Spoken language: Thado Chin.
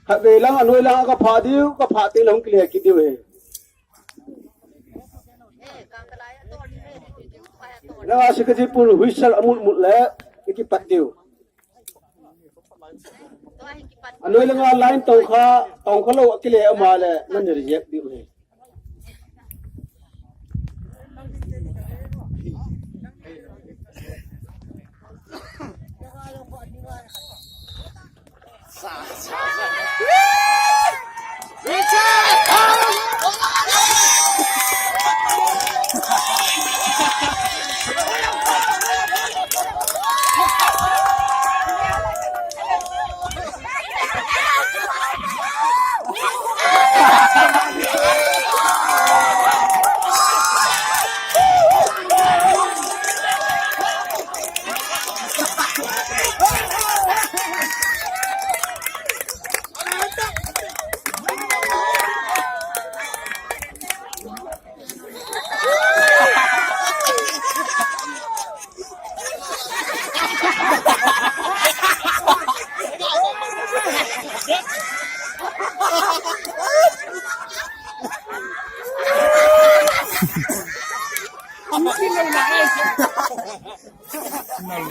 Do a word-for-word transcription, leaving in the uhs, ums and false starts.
Khatvei lang, anoi lang, ka pha diu, ka pha teng le hung kile kit diu ahi. Nanga si ka ji pun huisal amut mut le, i kipat diu. Anoi langa line tong kha, tong kha lou akile ama le, nan reject diu ahi.